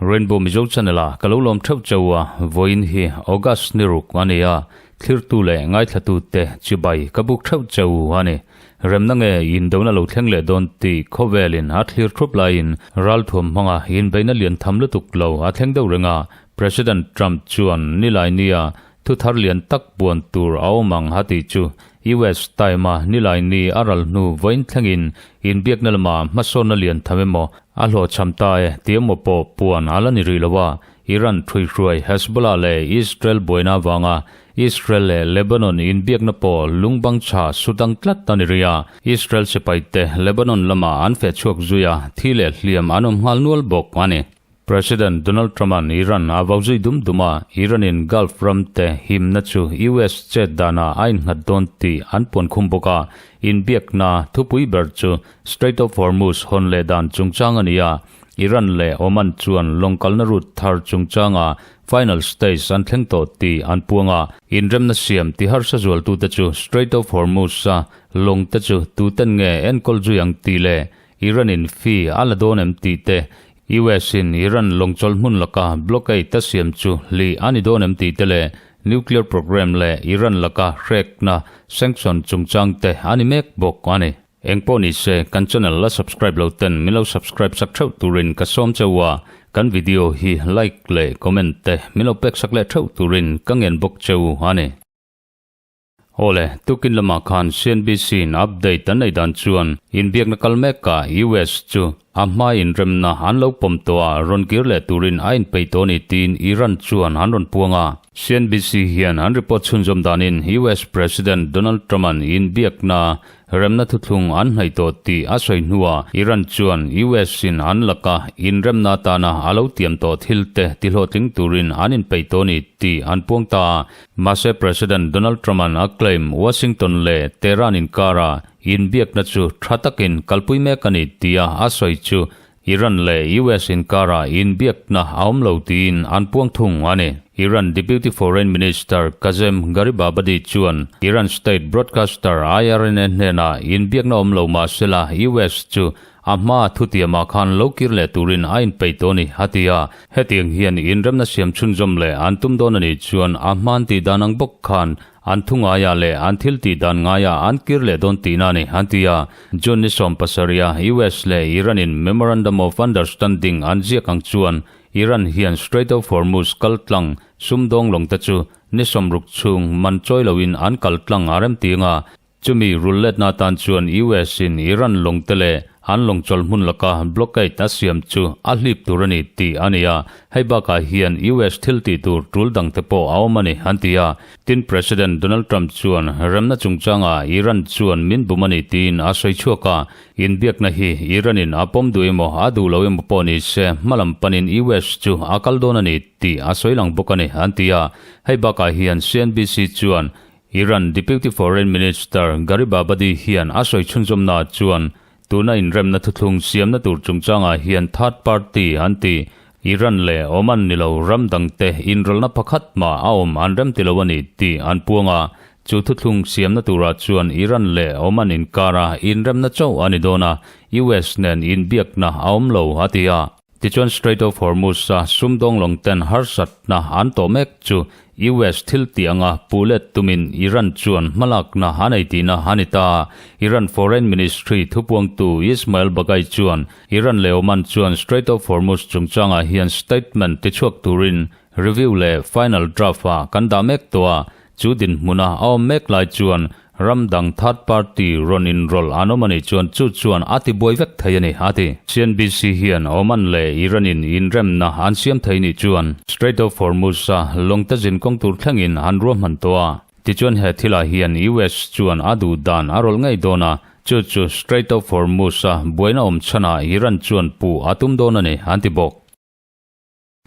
Rainbow Mizo Channel a ka lo lawm theuh cheu a, vawiin hi August ni ruk a ni a, thlirtu leh ngaithlatu te chibai ka buk theuh cheu a ni. Remna nge indona lo thleng leh dawn tih khawvelin a thlir thup laiin ralthuam hmanga inbeihna lian tham lutuk lo a thleng deuh reng a, President Trump chuan nilai nia thu thar lian tak puan tur a awm ang a tih chu US time a nilai ni a ral hnu vawiin thlengin inbiakna lama hmasawnna lian tham emaw a hlawhchham ta e tih emaw pawh puan a la ni rih lo a, Iran ṭhuihruai Hezbollah leh Israel buaina avanga Israel leh Lebanon inbiakna pawh lungbang tha sudang tlat a ni rih a, Israel sipaite Lebanon lamah an feh chhuak zui a, thi leh hliam an awm nghal nual bawk a ni. President Donald Trump-a'n Iran a vau zui dum dum a, Iran-in Gulf ramte himna chu US chet danah a innghat dawn tih an puan khum bawk a, inbiakna thupui ber chu Strait of Hormuz hawn leh dan chungchang a ni a, Iran leh Oman chuan lawng kalna route thar chungchanga final stage an thleng tawh tih an puang a, inremna siam ti harsa zualtute chu Strait of Hormuz-a lawngte chu tuten nge enkawl zui ang tih leh Iran-in fee a la dawn em tih te, US-in Iran lawngchawlh hmun laka blockade a siam chu hlih a ni dawn em tih te leh nuclear program leh Iran laka hrekna sanction chungchang te a ni mek bawk a ni. Engpawh ni se, kan channel la subscribe lo ten min lo subscribe sak theuh turin ka sawm cheu a, kan video hi like leh comment te min lo pek sak leh theuh turin ka ngen bawk cheu a ni. Awle, tukin lamah khan CNBC-in update an nei dan chuan inbiakna kal mekah US chu a hma inremna an lo pawm tawh a, rawn kir leh turin a inpeih tawh a ni tiin Iran chuan an rawn puang a. CNBC hian an report chhunzawm danin US President Donald Trump-a'n inbiakna Remna thuthlung an hnaih tawh tih a sawi hnuah Iran chuan US-in an laka inremna atana a lo tiam tawh thilte tihlawhtling turin an inpeih tawh a ni tih an puang ta a. Mahse President Donald Trump-a'n a claim Washington leh Tehran inkara inbiakna chu tha takin kalpui mek a ni tia a sawi chu Iran leh US inkarah inbiakna a awm lo tiin an puang thung a ni. Iran Deputy Foreign Minister Kazem Gharibabadi chuan Iran state broadcaster IRNA hnenah inbiakna awm lo mah sela US chu a hma thutiamah khan lo kir leh turin a inpeih tawh a ni, a ti a. Hetiang hian inremna siam chhunzawm leh an tum dawn a nih chuan a hman tih dan ang bawk khan An thu ngaiah leh an thil tih dan ngaiah an kir leh dawn tihna a ni, an ti a. June ni 70a US leh Iran-in Memorandum of Understanding an ziak ang chuan Iran hian Strait of Hormuz kal tlang sumdawng lawng te chu ni 60 chhung man chawi loin an kal tlang a rem ti anga chumi rul letna atan chuan US-in Iran lawng te leh An lawngchawlh hmun laka blockade a siam chu a hlip tur a ni tih a ni a, hei bakah hian US thil tih tur tul dangte pawh a awm a ni, an ti a. Tin, President Donald Trump chuan remna chungchangah Iran chuan min bum a ni tiin a sawi chhuak a, inbiakna hi Iran-in a pawm duh emaw a duh lo emaw pawh ni se hmalam panin US chu a kal dawn a ni tih a sawi lang bawk a ni, an ti a. Hei bakah hian CNBC chuan Iran Deputy Foreign Minister Gharibabadi hian a sawi chhunzawmnaah chuan tuna inremna thuthlung siamna tur chungchangah hian third party an ti. Iran leh Oman ni lo ram dangte inrawlhna pakhat mah a awm an rem ti lo a ni tih an puang a. Chu thuthlung siamna turah chuan Iran leh Oman inkara inremna chauh a ni dawn a, US nen inbiakna a awm lo a ti a. Tichuan Strait of Hormuz-a sumdawng lawng ten harsatna an tawh mek chu US thil tih anga puh let tumin Iran chuan hmalakna a nei tihna a ni ta. Iran Foreign Ministry thupuangtu Ismail Baghaei chuan Iran leh Oman chuan Strait of Hormuz chungchangah hian statement tichhuak turin review leh final draft-ah kan dah mek tawh a, Chu dinhmuna a awm mek lai chuan ram dang third party rawn inrawlh an awm a nih chuan chu chuan a ti buai vek thei a ni, a ti. CNBC hian Oman leh Iran-in inremna an siam thei nih chuan Strait of Hormuz-a lawngte zin kawng tur thlengin an ruahman tawh a. Tichuan he thilah hian US chuan a duh dan a rawlh ngei dawn a, chu chu Strait of Hormuz-a buaina awm chhanah Iran chuan puh a tum dawn a ni, an ti bawk.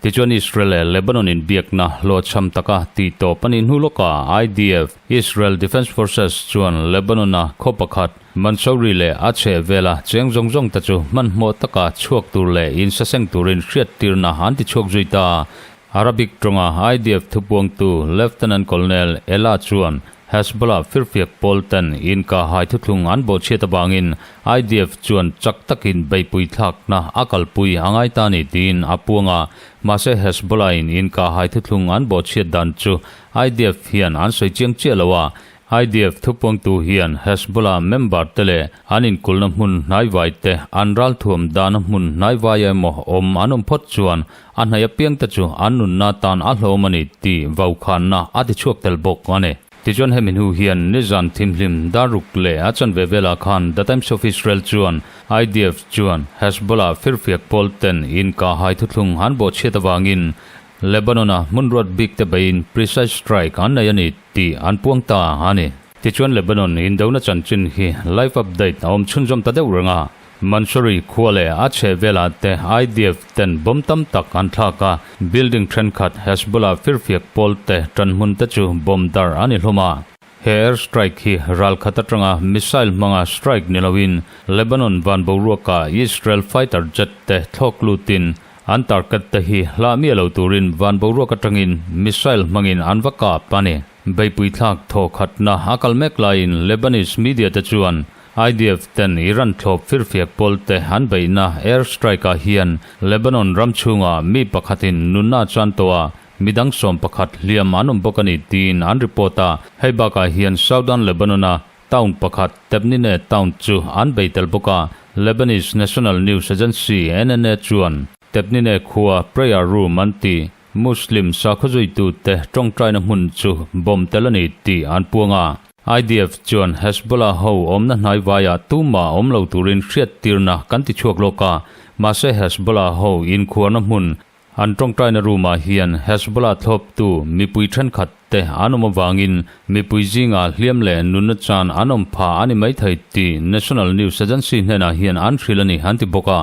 Tichuan Israel leh Lebanon inbiakna hlawhchham taka tih tawp a nih hnu lawkah IDF, Israel Defense Forces, chuan Lebanon-a khaw pakhat, Mansouri leh a chhehvela cheng zawng zawng te chu hmanhmawh taka chhuak tur leh insaseng turin hriattirna an ti chhuak zui ta. Arabic tawnga IDF thupuangtu Lieutenant Colonel Ella chuan Hezbollah firfiak pawl ten inkahhai thuthlung an bawhchhiat avangin IDF chuan chak takin beihpui thlakna a kalpui a ngai ta ni tiin a puang a. Mahse Hezbollah in inkahhai thuthlung an bawhchhiat dan chu IDF hian an sawi chiang chiah lo a. IDF thupuangtu hian Hezbollah member te leh an inkulhna hmun hnaivai te an ralthuam dahna hmun hnaivaia emaw awm an awm phawt chuan a hnaih apiang te chu an nunna tan a hlawm a ni tih vaukhanna a tichhuak tel bawk a ni. Tichuan hemi hnu hian nizan thimhlim daruk leh a chanve velah khan The Times of Israel chuan IDF chuan Hezbollah firfiak pawl ten inkahhai thuthlung an bawhchhiat avangin Lebanon-a hmun ruat bik te beiin precise strike an nei a ni tih an puang ta a ni. Tichuan Lebanon indona chanchin hi live update a awm chhunzawm ta deuh reng a. Mansouri khua leh a chheh velah te IDF ten bomb tam tak an thlak a, building thenkhat Hezbollah firfiak pawl te tanhmun te chu bomb dar a ni hlawm a. He air strike hi ral khat atanga missile hmanga strike ni loin Lebanon van boruaka Israel fighter jet te thlawk lutin an target te hi hlah miah lo turin van boruak atangin missile hmangin an va kap a ni. Beihpui thlak thaw khatna a kal mek laiin Lebanese media te chuan IDF ten Iran thlawp firfiak pawl te an beihna air strike ah hian Lebanon ram chhungah mi pakhatin nunna chuan tawh a, midang 11 hliam an awm bawk a ni tiin an report a. Hei bakah hian Southern Lebanon-a town pakhat Tebnine town chu an bei tel bawk a, Lebanese National News Agency, NNA, chuan Tebnine khua prayer room an ti Muslim sakhaw zuitute tawngtaina hmun chu bomb tel a ni tih an puang a. IDF chuan Hezbollah ho awmna hnaivaiah tumah awm lo turin hriattirna kan ti chhuak lawk a, mahse Hezbollah ho inkhuarna hmun an tawngtaina room-ah hian Hezbollah thlawptu mipui thenkhat te an awm avangin mipui zingah hliam leh nunna chan an awm pha a ni maithei tih National News Agency hnenah hian an hrilh a ni an ti bawk a.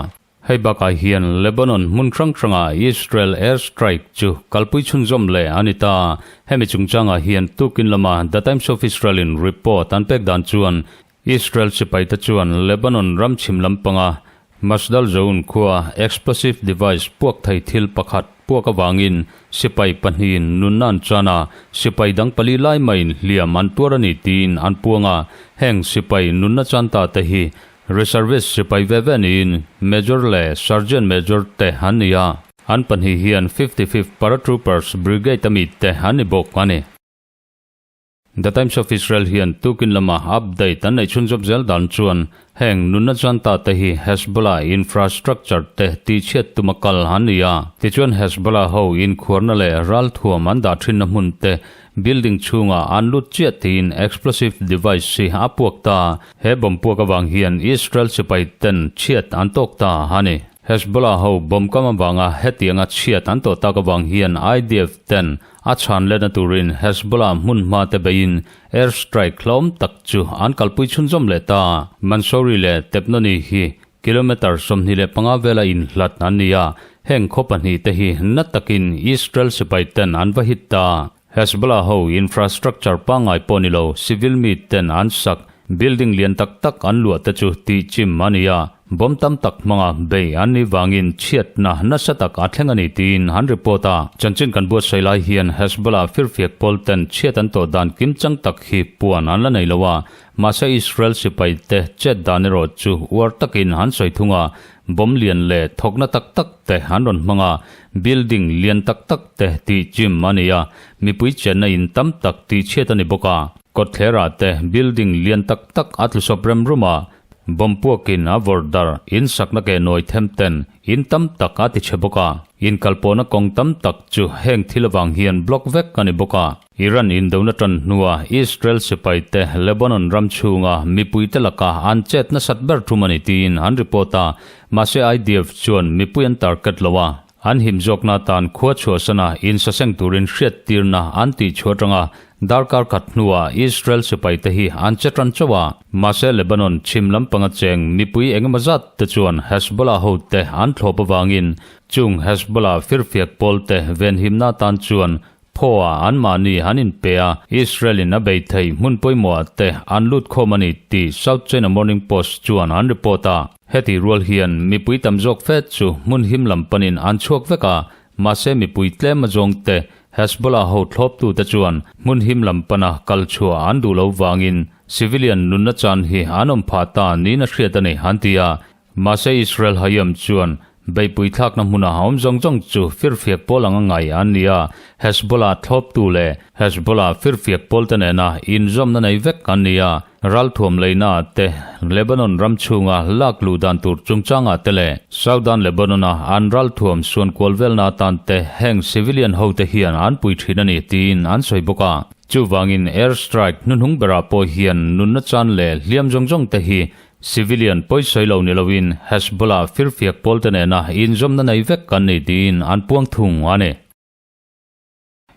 Hei bakah hian Lebanon hmun hrang hrangah Israel air strike chu kalpui chhunzawm leh a ni ta. Hemi chungchangah hian tukin lama The Times of Israel-in report an pek dan chuan Israel sipaite chuan Lebanon ram chhim lampanga Masdal Zoun khua explosive device puak thei thil pakhat puak avangin sipai pahnihin nunna an chan a, sipai dang pali lai maiin hliam an tuar a ni tiin an puang a. Heng sipai nunna chan ta te hi Reservist sipai ve ve niin Major leh Sergeant Major te an ni a, an pahnih hian 55th Paratroopers Brigade a mi te an ni bawk a ni. The Times of Israel hian tukin lama update an neih chhunzawm zel dan chuan heng nunna chuan ta te hi Hezbollah infrastructure te tihchhiat tuma kal an ni a. Tichuan Hezbollah ho inkhuarna leh ralthuam an dah thinna hmun te building chhungah an lut chiah tiin explosive device hi a puak ta. He bomb puak avang hian Israel sipai ten chhiat an tawk ta a ni. Hezbollah ho bomb kam avanga hetianga chhiat an tawh tak avang hian IDF ten a chhan letna turin Hezbollah hmun hma te beiin air strike hlawm tak chu an kalpui chhunzawm leh ta. Mansouri leh Tebnoni hi kilometre 25 vela inhlat an ni a, heng khaw pahnih te hi na takin Israel sipai ten an va hit ta. Hezbollah ho infrastructure pangngai pawh ni lo, civil mi ten an sak building lian tak tak an luah te chu tih chim a ni a, bomb tam tak hmanga bei an nih vangin chhiatna nasa tak a thleng a ni tiin an report a. Chanchin kan buatsaih lai hian Hezbollah firfiak pawl ten chhiat an tawh dan kimchang tak hi puan an la nei lo a, mahse Israel sipai te chet dan erawh chu uar takin an sawi thung a, bomb lian leh thawkna tak tak te an rawn hmang a, Building lian tak tak te tih chim a ni a, mipui chenna in tam tak tih chhiat a ni bawk a. Kawtthlerah te building lian tak tak a tlu sawp rem rum a, bomb puakin a vawrh darh in sakna ke nawi them ten in tam tak a ti chhe bawk a. Inkalpawhna kawng tam tak chu heng thil avang hian block vek a ni bawk a. Iran indona tan hnua Israel sipai te Lebanon ram chhunga mipui te laka an chet nasat ber thum a ni tiin an report a, mahse IDF chuan mipui an target lo a, an him zawkna atan khua chhuahsana insaseng turin hriattirna an tih chhuah atanga darkar khat hnuah Israel sipai te hi an che tan chauh a. Mahse Lebanon chhim lampanga cheng mipui engemaw zat te chuan Hezbollah hote an thlawp avangin chung Hezbollah firfiak pawl te venhimna atan chuan Phaw-ah anmahni an inpe a, Israel-in a bei theih hmun pawimawhah te an lut khawm a ni tih South China Morning Post chuan an report a. Heti rual hian mipui tam zawk fe chu hmun him lam panin an chhuak vek a, Mahse mipui tlem a zawng te Hezbollah ho thlawptute chuan hmun him lam pana kal chhuah an duh lo vangin civilian nunna chan hi an awm phah ta niin a hriat a ni, an ti a. Mahse Israel Hayam chuan beihpui thlakna hmuna awm zawng zawng chu firfiak pawl anga ngai an ni a, Hezbollah thlawptu leh Hezbollah firfiak pawlte nena inzawmna nei vek an ni a. Ralthuam leina te, Lebanon ram chhunga lak luh dan tur chungchangah te leh Southern Lebanon-a an ralthuam suan kual velna atan te heng civilian hote hian an pui thin a ni tiin an sawi bawk a. Chuvangin air strike hnuhnung berah pawh hian nunna chan leh hliam zawng zawng te hi civilian pawisawi lo ni loin Hezbollah firfiak pawlte nena inzawmna nei vek an ni tiin an puang thung a ni.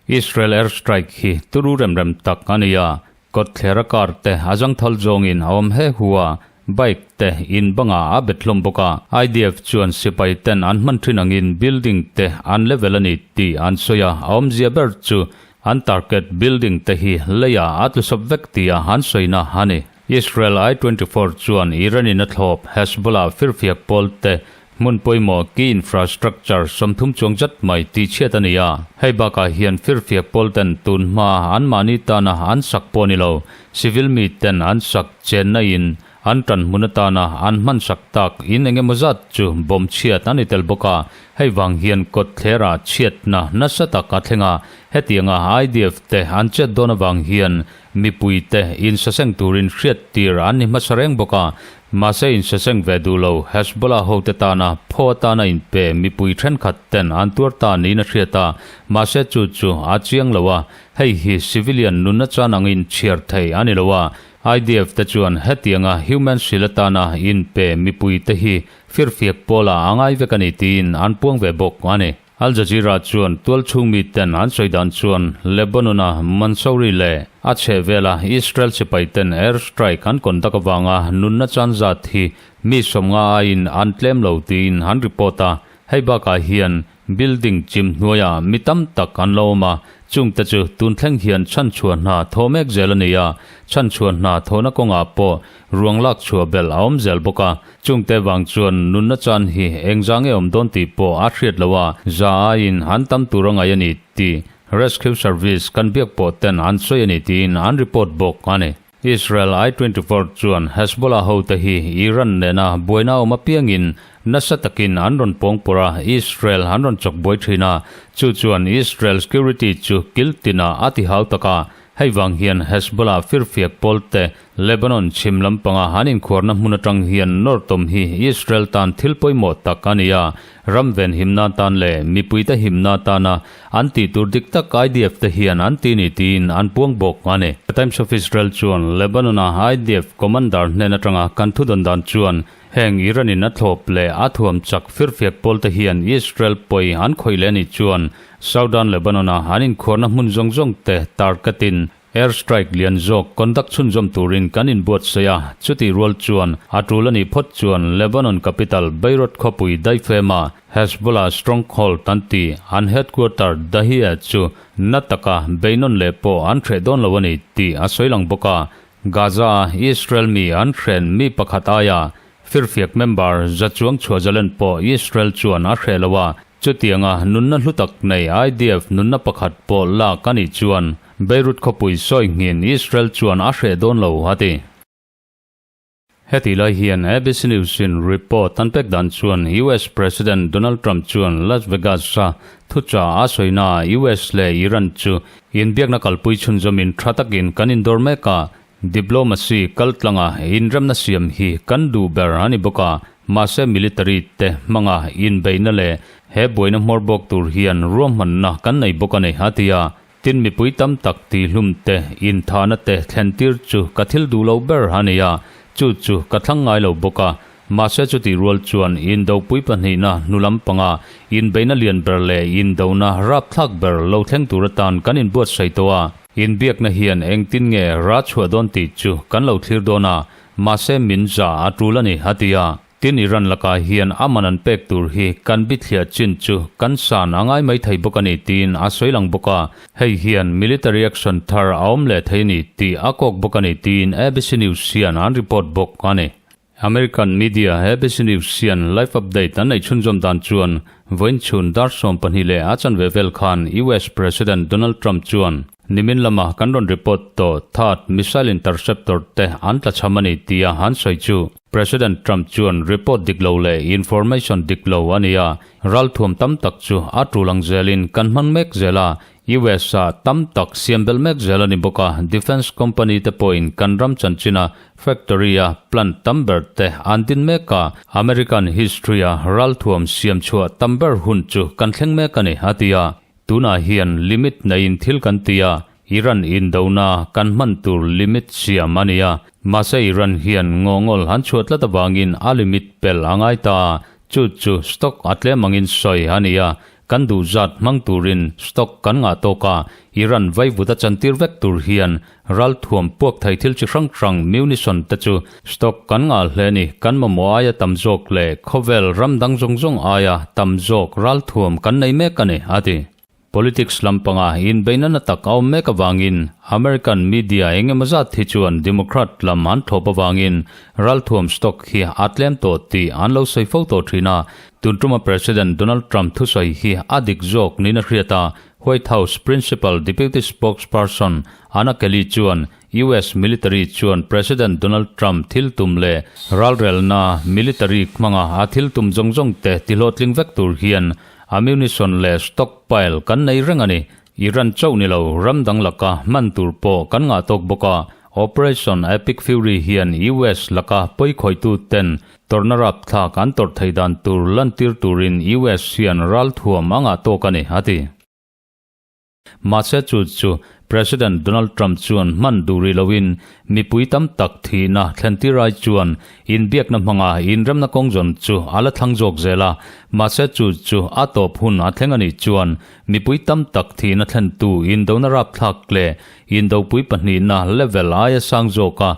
Israel air strike hi turu rem rem tak a ni a, kawtthlera car te a zangthal zawngin a awm he hu a, bike te in bangah a bet hlawm bawk a. IDF chuan sipai ten an hman thin angin building te an level a ni tih an sawi a, a awmzia ber chu an target building te hi leiah a tlusawp vek tia an sawina a ni. Israel I-24 chuan Iran-in a thlawp Hezbollah firfiak pawl te hmun pawimawh key infrastructure 30 chuang zat mai tihchhiat a ni a. Hei bakah hian firfiak pawl ten tun hma anmahni tana an sak pawh ni lo, civil mi ten an sak chenna in an tan hmun atana an hman sak tak in eng emaw zat chu bomb chhiat a ni tel bawk a. Hei vang hian kawtthlera chhiatna nasa tak a thleng a, hetianga IDF te an chet dawn avang hian Mipuite insaseng turin hriat tir an ni hmasa reng bawk a, mahse insaseng ve duh lo Hezbollah hote tana phaw atana inpe mipui thenkhat ten an tuar ta niin a hriat a, mahse chu chu a chiang lo a, hei hi civilian nunna chan angin chhiar thei a ni lo a, IDF te chuan hetianga human shield atana inpe mipuite hi firfiak pawlah a ngai vek a ni tiin an puang ve bawk a ni. Al Jazeera chuan tualchhung miten an sawi dan chuan Lebanon-a Mansouri leh a chhehvela Israel sipaiten air strike an conduct avanga nunna chan zat hi mi 50 aiin an tlem lo tiin an report a. Hei bakah hian building chim hnuaiah mi tam tak an la awm a, chungte chu tun thleng hian chhanchhuah hna thaw mek zel a ni a, chhanchhuah hna thawhna kawngah pawh ruang lak chhuah belh a awm zel bawk a. Chungte vang chuan nunna chan hi engzang nge awm dawn tih pawh a hriat lo a, za aiin an tam tur a ngaih a ni tih Rescue Service kan biak pawh ten an sawi a ni tiin an report bawk a ni. Israel I-24 chuan Hezbollah hote hi Iran nena buaina awm apiangin nasa takin an rawn pawng pawrh a, Israel an rawn chawk buai thin a, chu chuan Israel security chu kil tinah a ti hau tak a, Hei vang hian Hezbollah firfiak pawlte Lebanon chhim lampanga an inkhuarna hmun atang hian nawr tawm hi Israel tan thil pawimawh tak a ni a, ram ven himna tan leh mipuite himna tana an tih tur dik tak IDF te hian an ti ni tiin an puang bawk a ni. The Times of Israel chuan Lebanon-a IDF commander hnen atanga kan thudawn dan chuan heng Iran-in a thlawp leh a thuam chak firfiak pawlte hian Israel pawi an khawih leh a nih chuan Southern Lebanon-a an inkhuarna hmun zawng zawng te target-in air strike lian zawk conduct chhunzawm turin kan inbuatsaih a, chutih rual chuan a tul a nih phawt chuan Lebanon capital Beirut khawpui daifema Hezbollah stronghold an ti an headquarter Dahieh chu na taka beinawn leh pawh an hreh dawn lo a ni tih a sawi lang bawk a. Gaza-a Israel mi an hren mi pakhat aia firfiak member za chuang chhuah zalen pawh Israel chuan a hreh lo a, Chutianga nunna hlu tak nei IDF nunna pakhat pawh lak a nih chuan Beirut khawpui sawi nghin Israel chuan a hreh dawn lo, a ti. Hetih lai hian ABC News-in report an pek dan chuan US President Donald Trump chuan Las Vegas-a thuchah a sawinaah US leh Iran chu inbiakna kalpui chhunzawmin tha takin kan indawr mek a, Diplomacy kaltlanga inremna siam hi kan duh ber a ni bawk a, mahse military te hmanga inbeihna leh he buaina hmawr bawk tur hian ruahmanna kan nei bawk a ni, a ti a. Tin, mipui tam tak tihlum te, inthahna te thlen tir chu ka thil duh lo ber a ni a, chu chu ka thlang ngai lo bawk a. Mahse chutih rual chuan indopui pahnihna hnu lampanga inbeihna lian ber leh indona rapthlak ber lo thleng tur atan kan inbuatsaih tawh a. Inbiakna hian engtin nge ra chhuah dawn tih chu kan lo thlir dawn a, mahse min za a tul a ni, a ti a. Tin Iran lakah hian a man an pek tur hi kan bithliah chin chu kan san a ngai mai thei bawk a ni tiin a sawi lang bawk a. Hei hian military action thar a awm leh thei a ni tih a kawk bawk a ni tiin ABC News hian an report bawk a ni. American media ABC News hian live update an neih chhunzawm dan chuan vawiin chhun dar 12 leh a chanve vel khan US President Donald Trump chuan nimin lama kan rawn report tawh THAAD missile interceptor te an tlachham a ni tia an sawi chu President Trump chuan report dik lo leh information dik lo a ni a, ralthuam tam tak chu a tul ang zelin kan hmang mek zel a, US ah tam tak siam belh mek zel a ni bawk a, defence company te pawhin kan ram chanchina factory a plant tam ber te an din mek a, American history a ralthuam siam chhuah tam ber hun chu kan thleng mek a ni, a ti a. Tunah hian limit neiin thil kan ti a, Iran indona kan hman tur limit siam a ni a, mahse Iran hian ngawngawl an chhuah tlat avangin a limit pel a ngai ta a, chu chu stock a tlem angin sawi a ni a, Kan duh zat hmang turin stock kan ngah tawk a, Iran vaivut a chantir vek tur hian ralthuam puak thei thil chi hrang hrang munition te chu stock kan ngah hle ni. Kan mamawh aia tam zawk leh khawvel ram dang zawng zawng aia tam zawk ralthuam kan nei mek a ni, a ti. Politics lampanga inbeihna na tak a awm mek avangin American media eng emaw zat hi chuan Democrat lam an thlawp avangin ralthuam stock hi a tlem tawh tih an lo sawi fo tawh thin a, Tun tuma President Donald Trump thusawi hi a dik zawk niin a hriat a, White House Principal Deputy Spokesperson Anna Kelly chuan US military chuan President Donald Trump thil tum leh ralrelna military hmanga a thil tum zawng zawng te tihlawhtling vek tur hian ammunition leh stockpile kan nei reng a ni. Iran chauh ni lo, ram dang laka hman tur pawh kan ngah tawk bawk a, Operation Epic Fury hian US laka pawikhawihtu ten tawrhna rapthlak an tawrh theih dan tur lantir turin US hian ralthuam a ngah tawk a ni, a ti. Mahse chu chu President Donald Trump chuan hman duh rih loin mipui tam tak thihna thlentir ai chuan inbiakna hmanga inremna kawng zawn chu a la thlang zawk zel a, mahse chu chu a tawp hun a thleng a nih chuan mipui tam tak thihna thlentu indona rapthlak leh Indopui pahnihna level aia sang zawka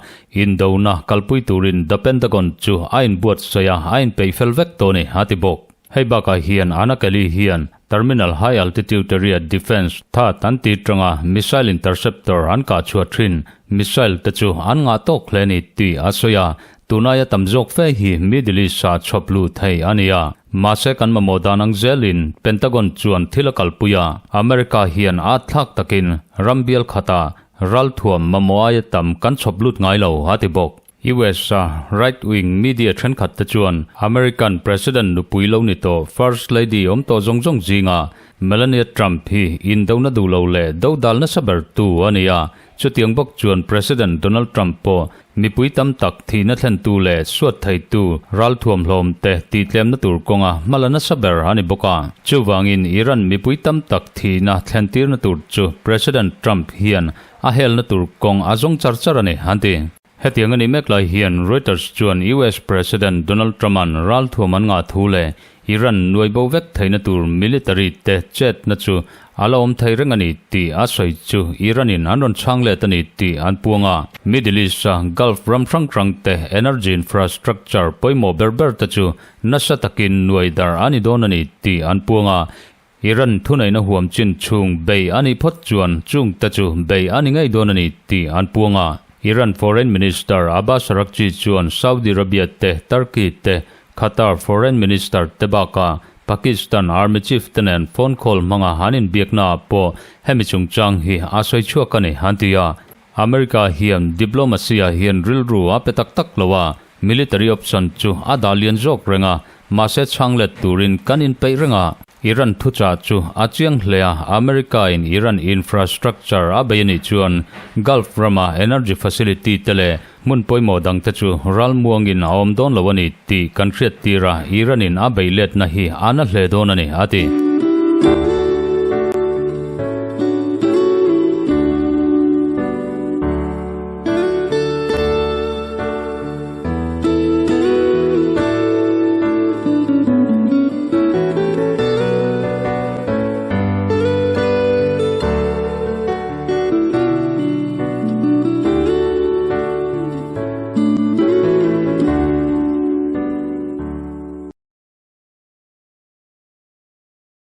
indona kalpui turin The Pentagon chu a inbuatsaih a, a inpeih fel vek tawh a ni, a ti bawk. Hei bakah hian Anna Kelly hian Terminal High Altitude Area Defence, THAAD, an tih tanga missile interceptor an kah chhuah thin missile te chu an ngah tawk hle a ni tih a sawi a, Tunaia tam zawk fe hi Middle East-ah chhawp luh theih a ni a. Mahse kan mamawh dan ang zelin Pentagon chuan thil a kalpui a. America hian a thlak takin ram bial khatah ralthuam mamawh aia tam kan chhawp lut ngai lo, a ti bawk. US-a right-wing media thenkhat te chuan American President nupui lo ni tawh First Lady awm tawh zawng zawng zingah Melania Trump hi indona duh lo leh dodal nasa bertu a ni a. Chutiang bawk chuan President Donald Trump pawh mipui tam tak thihna thlentu leh suat theitu ralthuam hlawm te tihtlemna tur kawnga hmala nasa ber a ni bawk a. Chuvangin Iran mipui tam tak thihna thlentirna tur chu President Trump hian a helna tur kawng a zawng char char a ni, an ti. Hetiang a nih mek lai hian Reuters chuan US President Donald Trump-a'n ralthuam an ngah thu leh Iran nuai bo vek theihna tur military te chetna chu a la awm thei reng a ni tih a sawi chu Iran-in an rawn chhang let a ni tih an puang a. Middle East-a Gulf ram hrang hrang te energy infrastructure pawimawh ber ber te chu nasa takin nuai dar a ni dawn a ni tih an puang a. Iran thuneihna huam chin chhung bei a nih phawt chuan chung te chu bei a ni ngei dawn a ni tih an puang a. Iran Foreign Minister Abbas Araghchi chuan Saudi Arabia te, Turkey te, Qatar Foreign Minister te bakah Pakistan Army Chief te nen phone call hmanga an inbiakna ah pawh hemi chungchang hi a sawi chhuak a ni, an ti a. America hian diplomacy ah hian rilru a pe tak tak lo a, military option chu a dah lian zawk reng a, mahse chhang let turin kan inpeih reng a. Iran thuchah chu a chiang hle a, America in Iran infrastructure a bei a nih chuan Gulf rama energy facility te leh hmun pawimawh dang te chu ralmuangin a awm dawn lo a ni tih kan hriat tir a, Iran in a bei letna hi a na hle dawn a ni, a ti.